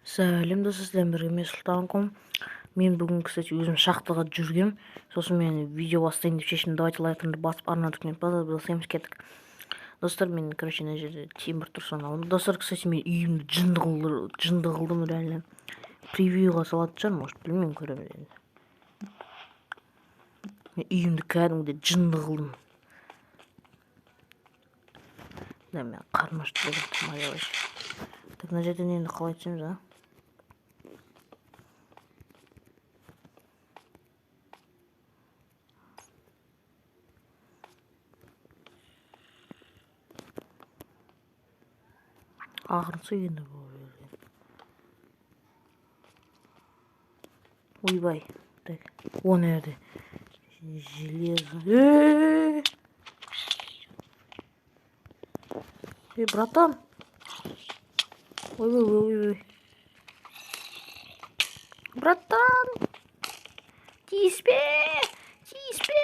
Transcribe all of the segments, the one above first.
Сәлем, достар, сіздермен бірге мен, Сұлтан. Мен бүгін, кстати, өзім шахтаға жүргем. Сосын мен видео бастайын деп шештім. Давайте лайкны басып, арнаны басаймыз, кеттік. Достар, мен, короче, мына жерде темір тұр, соны алдым. Достар, кстати, мен үйімді жынды қылдым, реально. Превьюға салатын шығармын, может, білмеймін, көреміз енді. Мен үйімді кәдімгідей жынды қылдым. Да, мен қарным ашты бүгін. Так, мына жерден енді қалай түсеміз, а? Ақырын енді бұл жерден. Ойбай. Так, о, жерде железо. Эй, братан. Ой, ой, ой, ой. Братан. Тиіспе! Тиіспе!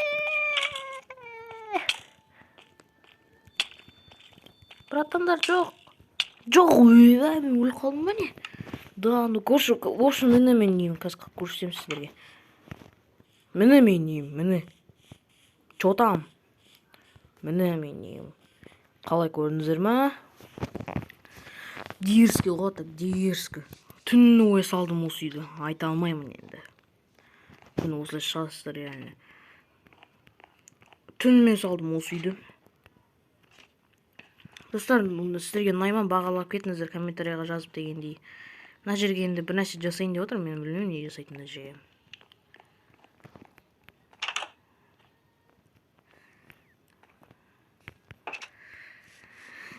Братандар, жоқ. Жоқ, ойбай, мен өліп қалдым ба, не? Да, ну көрші, в общем, міне мен үйім, қазір көрсетемін сіздерге. Міне мен үйім, міне. Чё там? Міне мен үйім. Қалай, көрдіңіздер ма? Дерзкий ғой, так дерзкий. Түн бойы салдым осы үйді, айта алмаймын енді. Күні осылай шығасыздар, реально. Түнімен салдым осы үйді. Достар, сіздерге ұнай ма, бағалап кетіңіздер комментарийға жазып дегендей. Мына жерге енді бір нәрсе жасайын деп отырмын, мен білмеймін не жасайтынын мына жерге.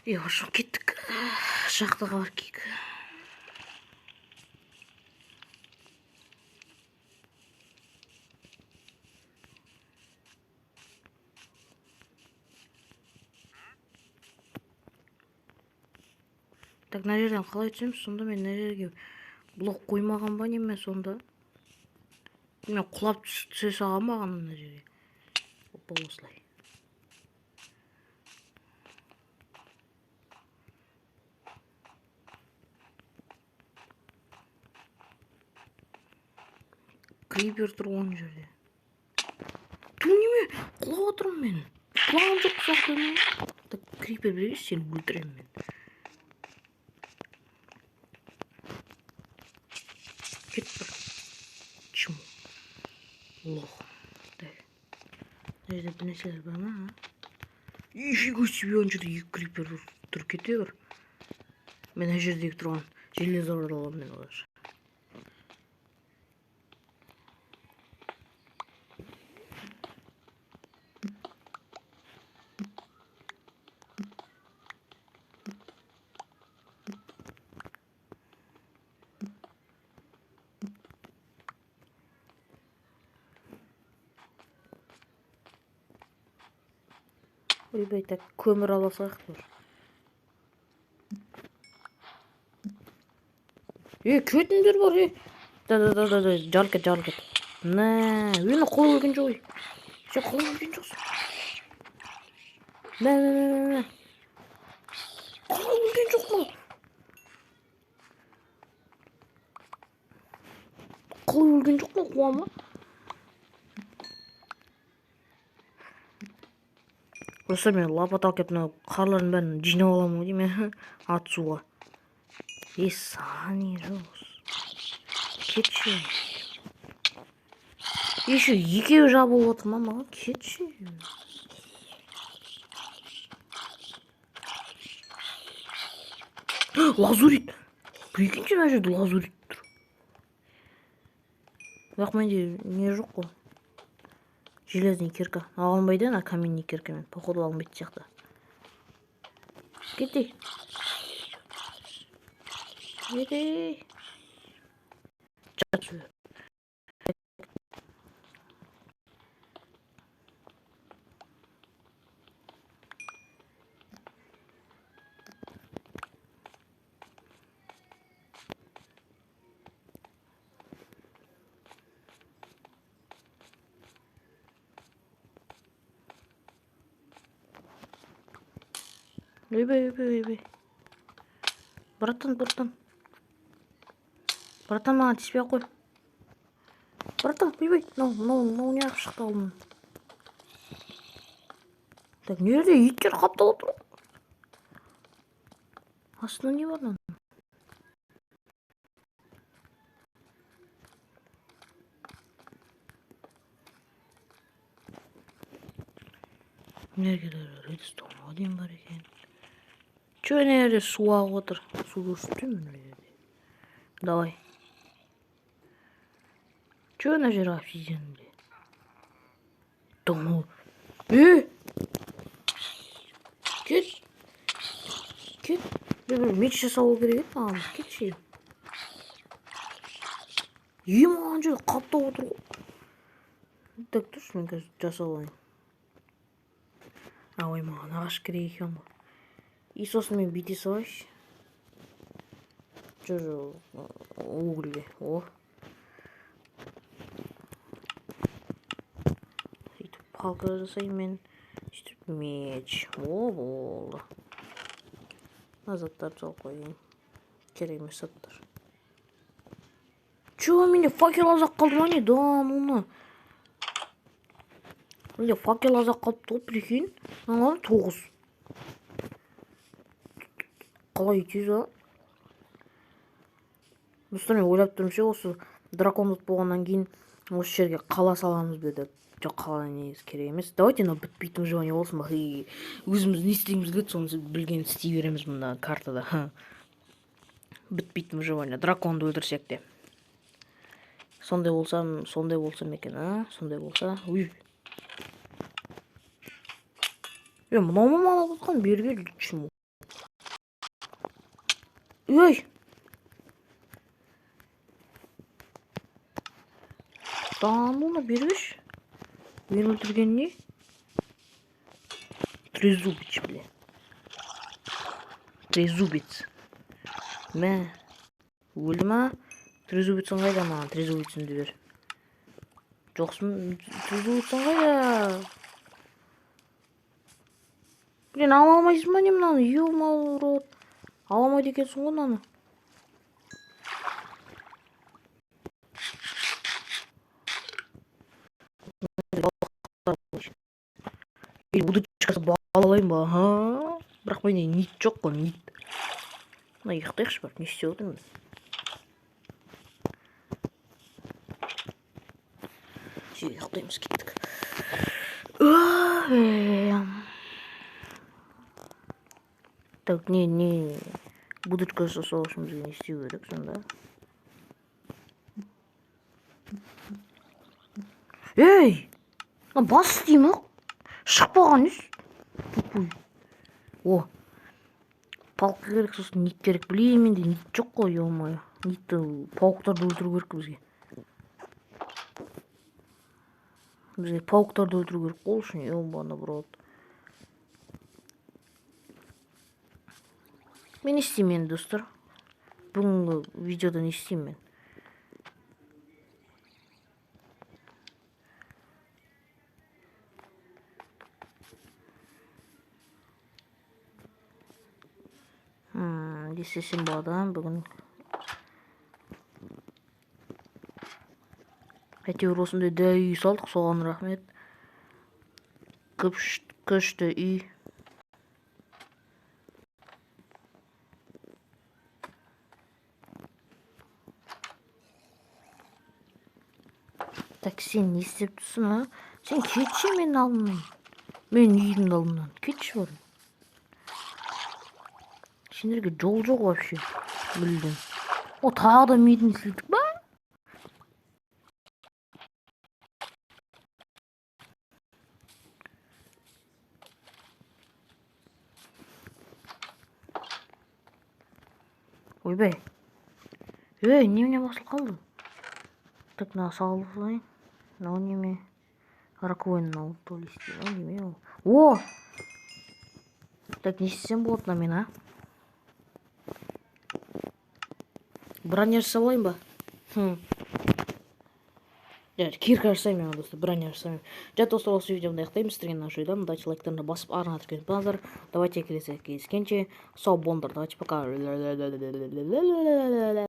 Е, хорошо, кеттік. Шахтаға барып келейік. Так, мына жерден қалай түсеміз? Сонда мен мына жерге блок қоймаған ба, неме сонда? Мен құлап түсе салған ба мына жерге? Опа, осылай. Крипер тұр ғой мына жерде. Ту, неме? Құлап отырмын мен. Құлаған жоқ сияқты. Так, крипер берейінші, сені өлтіремін мен. Кет бір. Чему? Лох. Так. Мына жерде бір нәрселер бар ма? Нифига себе, ана жерде екі крипер тұр, кете бер. Мен ана жердегі тұрған железоларды аламын мен олар. Ойбай, так, көмір ала салайық бір. Е, кетіңдер бар, е. Да, да, да, да, да, жарылып кет, жарылып кет. Мә, мені қалай өлген жоқ, ей. Сен қалай өлген жоқсың? Мә, мә, мә, мә. Қалай өлген жоқ мынау? Қалай өлген жоқ мынау, қуама? Достар, мен лопата алып келіп, мынау қарлардың бәрін жинап аламын ғой деймін, атысуға. Е, саған жоқ. Кетші. Еще екеуі жабылып отыр ма маған? Кетші. Лазурит. Прикиньте, мына жерде лазурит тұр. Бірақ менде не жоқ қой. Железный кирка. Алынбайды ана каменный киркамен. Походу алынбайтын сияқты. Кетейік. Кетейік. Жат. Ойбай, ойбай, ойбай. Братан, братан. Братан, маған тиіспей ақ қой. Братан, ойбай, мынау неғып шықты алдымнан? Так, мына жерде иттер қапталып тұр. Астында не бар мынаның? Мына жерге редстоунға дейін бар екен. Че, мына жерде су ағып отыр. Суды ішіп тұрмын мына жерде. Давай. Че, мына жер обсидианде? Да ну. Кет. Кет. Бір меч жасау керек еді маған. Кетші. Е, маған жерде қаптап отыр ғой. Так, тұршы, мен қазір жасап алайын. А, ой, маған ағаш керек екен ғой. И сосын мен бүйте салайыншы. Жоқ, угольге. О. Сөйтіп палка жасаймын мен. Сөйтіп меч. О, болды. Мына заттарды салып қояйын. Керек емес заттар. Че, менде факел аз-ақ қалды ма не? Да, ну. Менде факел аз-ақ қалыпты ғой, прикинь. Мынаны 9. Қалай тез, а? Достар, мен ойлап тұрмын ше, осы дракон ұтып болғаннан кейін осы жерге қала саламыз ба деп. Жоқ, қала негізі керек емес. Давайте мынау бітпейтін выживание болсын ба. Хей, өзіміз не істегіміз келеді, соны білгенін істей береміз мына картада. Бітпейтін выживание. Драконды өлтірсек те. Сондай болсам, сондай болсам екен, а? Сондай болса. Уй. Е, мынау ма маған отқан? Бері кел, чмо. Ей! Да ну бері келші. Мені өлтірген не? Трезубец, бля. Трезубец. Мә. Өлді ма? Трезубецің қайда маған? Трезубеціңді бер. Жоқсың, трезубецің қайда? Блин, ала алмайсың ба не мынаны? Ё-моё, рот. Ала алмайды екенсің ғой мынаны. Или удочкасы балалайын ба? Ха? Бірақ менде нит жоқ қой, нит. Мына ұйықтайықшы барып, не істеп отырмын? Все, ұйықтаймыз, кеттік. Так, не, будочка жасау үшін бізге не істеу керек сонда? Ей! Мына бас істей ма? Шықпаған несі? Тупой. О! Палка керек, сосын нит керек. Блин, менде нит жоқ қой, ё-моё. Нитті пауктарды өлтіру керек бізге. Бізге пауктарды өлтіру керек қой ол үшін, ё-моё, брат. Мен не істеймін енді, достар? Бүгінгі видеода не істеймін мен? Не істесем болады бүгін? Әйтеуір осындай дәу үй салдық, соған рахмет. Күшті үй. Так, сен не істеп тұрсың, а? Сен кетші менің алдымнан. Менің үйімнің алдымнан. Кетші бар. Сендерге жол жоқ вообще. Мүлдем. О, тағы да мидін сілтік ба? Ойбай. Ей, немене басылып қалды? Так, мына салып алайын. Мынау неме? Раковина мынау то ли істей ма, неме ол? О! Так, не істесем болады мынамен, а? Броня жасап алайын ба? Жарайды, кирка жасаймын мен, достар, броня жасаймын. Жарайды, достар, осы видеомды аяқтаймын. Сіздерге ұнаған ойдамын. Давайте лайктарыңды басып, арнаға тіркеліп қалыңыздар. Давайте келесі кездескенше. Сау болыңдар. Давайте пока.